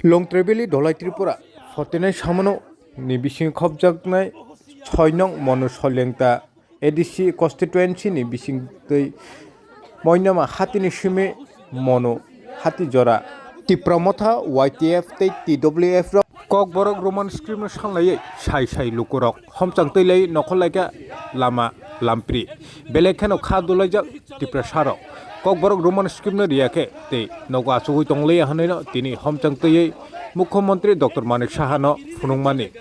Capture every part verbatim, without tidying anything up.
Longtrai Valley Dholai Tripura forty-nine samano ni bising khopjaknai soi nong Monu Soilengta A D C constituency ni bising twi Moinama hatini simi Monu hati jora Tipra Motha Y T F tei T W F rok Kokborok Roman script no sanglaiwi sai sai lukurok homchang twi lai nokhor laikha lama lampri belai kheno kha dulaijak Tiprasarok Kokborok Roman script no riya khe tei nogo achugwi tonglia hwnwi no tini homchang twiwi Mukhyamantri Doctor Manik Saha no phunukmani.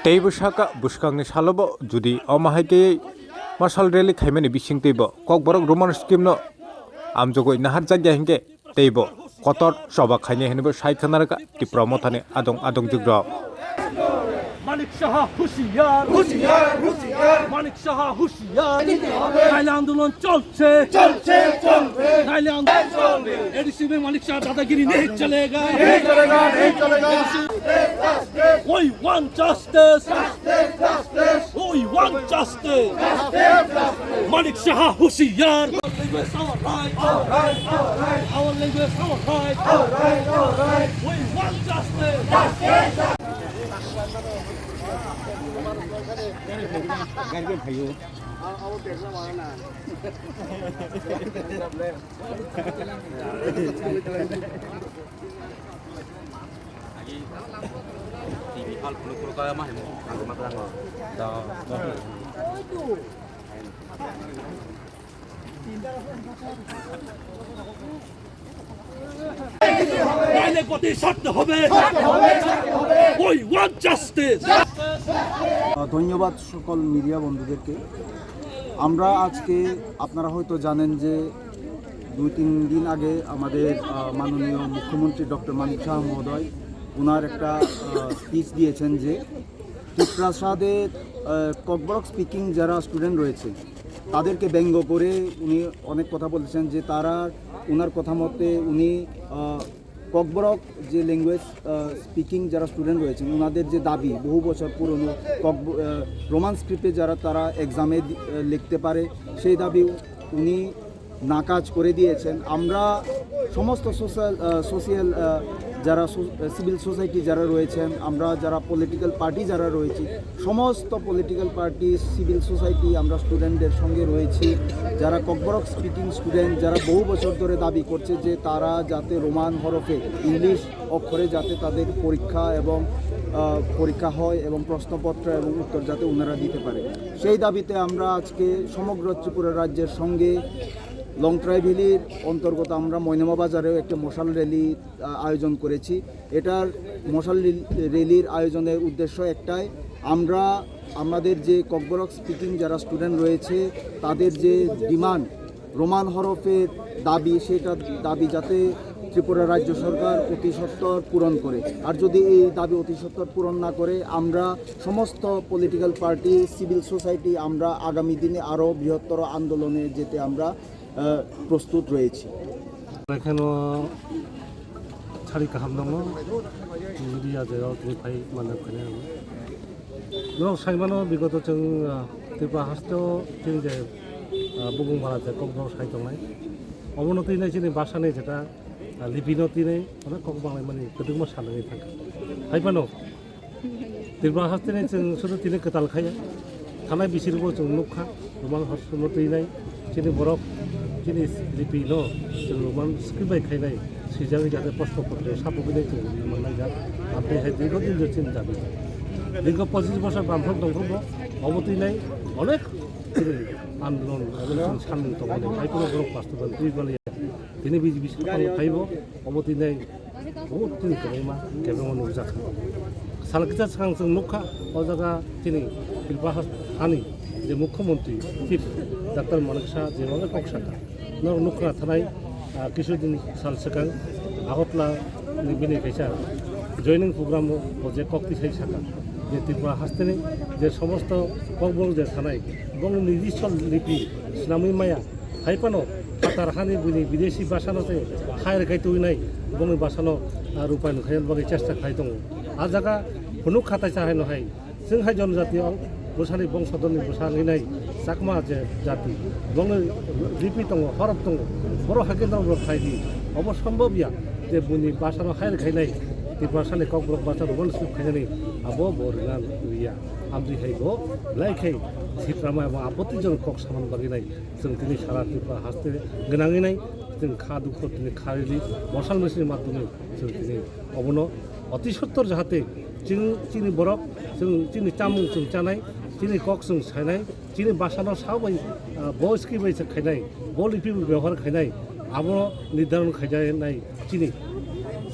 Teibo saka bwskangni salobo jodi omo hai khe masal rally khaimani bisingtwibo Kokborok Roman script no amjogwi naharjakya hinkhe teibo kotor choba khainai hinwibo sai khwnarwkha Tipra Mothani adong adongjwkrok. Manik Saha হুঁশিয়ার, হুঁশিয়ার, হুঁশিয়ার। মানিক সাহা হুঁশিয়ার। দিতে হবে। নাইলে আন্দোলন চলছে। চলছে, চলবে। নাইলে আন্দোলন চলবে। এডিসি মে মানিক শাহ দাদাগিরি নেই চলেগা। নেই চলেগা, নেই চলেগা। We want justice. Justice, justice. We want justice. Justice, justice. Manik সাহা হুঁশিয়ার। Our language, our right. Our right, our right. Our language, our right. Our right, our right. We want justice. Justice, justice. আইনের পথে সত্য হবে। We want justice. আহ, ধন্যবাদ সকল মিডিয়া বন্ধুদেরকে। আমরা আজকে, আপনারা হয়তো জানেন যে দুই তিন দিন আগে আমাদের, আহ, মাননীয় মুখ্যমন্ত্রী ডক্টর মানিক সাহা মহোদয় ওনার একটা, আহ, স্পিচ দিয়েছেন যে টিপ্রাসাদের, আহ, ককবরক স্পিকিং যারা স্টুডেন্ট রয়েছে, তাদেরকে ব্যঙ্গ করে উনি অনেক কথা বলেছেন যে তারা, ওনার কথা মতে উনি, আহ, ককবরক যে ল্যাঙ্গুয়েজ, আহ, স্পিকিং যারা স্টুডেন্ট রয়েছেন, ওনাদের যে দাবি, বহু বছর পুরনো ককব-, আহ, রোমান স্ক্রিপ্টে যারা তারা এক্সামে দি-, আহ, লিখতে পারে, সেই দাবি উনি নাকচ করে দিয়েছেন। আমরা সমস্ত সোশ্যাল, আহ, সোশিয়াল, আহ, যারা সো-, সিভিল সোসাইটি যারা রয়েছেন, আমরা যারা পলিটিক্যাল পার্টি যারা রয়েছি, সমস্ত পলিটিক্যাল পার্টি, সিভিল সোসাইটি, আমরা স্টুডেন্টদের সঙ্গে রয়েছি। যারা ককবরক স্পিকিং স্টুডেন্ট, যারা বহু বছর ধরে দাবি করছে যে তারা যাতে রোমান হরফে, ইংলিশ অক্ষরে যাতে তাদের পরীক্ষা এবং, আহ, পরীক্ষা হয় এবং প্রশ্নপত্র এবং উত্তর যাতে ওনারা দিতে পারে, সেই দাবিতে আমরা আজকে সমগ্র ত্রিপুরা রাজ্যের সঙ্গে লংট্রাই ভ্যালির অন্তর্গত আমরা মৈনামা বাজারেও একটা মশাল র্যালি, আহ, আয়োজন করেছি। এটার মশাল রিল-, র্যালির আয়োজনের উদ্দেশ্য একটাই, আমরা আমাদের যে ককবরক স্পিকিং যারা স্টুডেন্ট রয়েছে, তাদের যে ডিমান্ড, রোমান হরফের দাবি, সেটা দাবি যাতে ত্রিপুরা রাজ্য সরকার অতি সত্বর পূরণ করে। আর যদি এই দাবি অতি সত্বর পূরণ না করে, আমরা সমস্ত পলিটিক্যাল পার্টি, সিভিল সোসাইটি আমরা আগামী দিনে আরও বৃহত্তর আন্দোলনে যেতে আমরা, আহ, প্রস্তুত রয়েছি। Ekheno sari kaham nango, media je o tini phai manjak khainai ang. Norok saimano bigoto chwng, ah, Tripura hasteo chini je, ah, bukung bara je kokborok sai tongnai. Obono twi nai chini bhasani jeta, ah, lipino twi nai onek kok banglaimani kwdwkma sanani thangkha. Hai phano Tripura hasteni chwng sudu tini kwtal khaiya. Thanai bisirbo chwng nukha, Roman hasteno twi nai. Chini borok, chini lipino chwng Roman script bai khainai, swijagwi jate posto posto sapugwi nai chwng manlaijak. Aboni hai dirgo din jo chini dabi. Dirgo pochis bosor bamphok dongphokbo obo twi nai onek chini andolon, onek chini samung tongmani hai phano borok bastoban twi manliya. Tini B J P sorkar phaibo obo twi nai. Buhut tini kwbangma, kwbangma nukjak. Sal kisa swkang chwng nukha, o jaga chini Tripura has-, hani je Mukhyamantri Chief Doctor Manik Saha je wale kok saka. Norok nukha thanai, ah, kisu din sal swkang Agartala ni bini kaisa joining program o je kok tisai saka. Je Tripura hasteni je somosto kokborok je thanai, bongni nijiswa lipi swnamwi maya, hai phano phatar hani buini bidesi bhasano tei hai rwkhai tubunai bongni bhasano, ah, rupayon khaina bagwi chesta khai tongo. Ah jaga phunuk khatai cha haino hai. Chwng hai jonojati o bwsani bongso donni bwsa wngwi nai Chakma je jati. Bongni lipi tongo, horop tongo. Borok hai khe norok khai di. Obo sombobya je buini bhasano hai rwkhainai. Tiprasani Kokborok basa Roman script khainani abo bo rwna rwya. Amtwi hai bo belai khai sitramai abo apottijonok kok saman bagwi nai. Chwng tini sara Tripura haste gwnangwi nai, chwng kha dukho tini kha rili mosal maichini madhyome chwng tini obono oti sottor jahate chwng chini borok, chwng chini chamung chwng chanai, chini kok chwng sainai, chini bwsano sabai, ah, bo script bai se khainai, bo lipi bai byabohar khainai, abo nirdaron khaijaknai chini,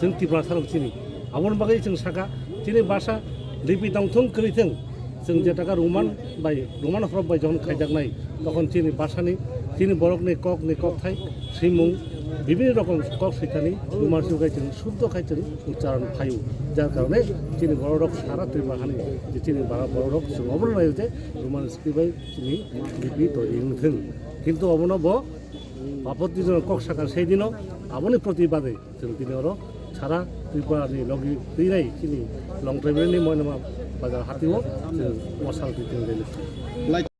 chwng Tiprasarok chini. Aboni bagwi chwng saka, chini bwsa lipi tongthung kwrwithung, chwng je taka Roman bai, Roman horop bai jokhon khaijaknai, tokhon chini bwsani, chini borokni kokni kokthai, swimung, bibini rokom kok swithani Roman script bai chwng shuddho khai chwng uchcharon phaio. Jar karone chini bororok sara Tripura hani je chini bara bororok chwng obono naio je Roman script bai chini lipi toiri wngthung. Kintu obono bo apottijonok kok saka sei dino aboni protibade chwng tini oro sara Tripura ni logi twi nai chini Longthaibari ni Moinama bazar hatio chwng mosal twi chwng rally.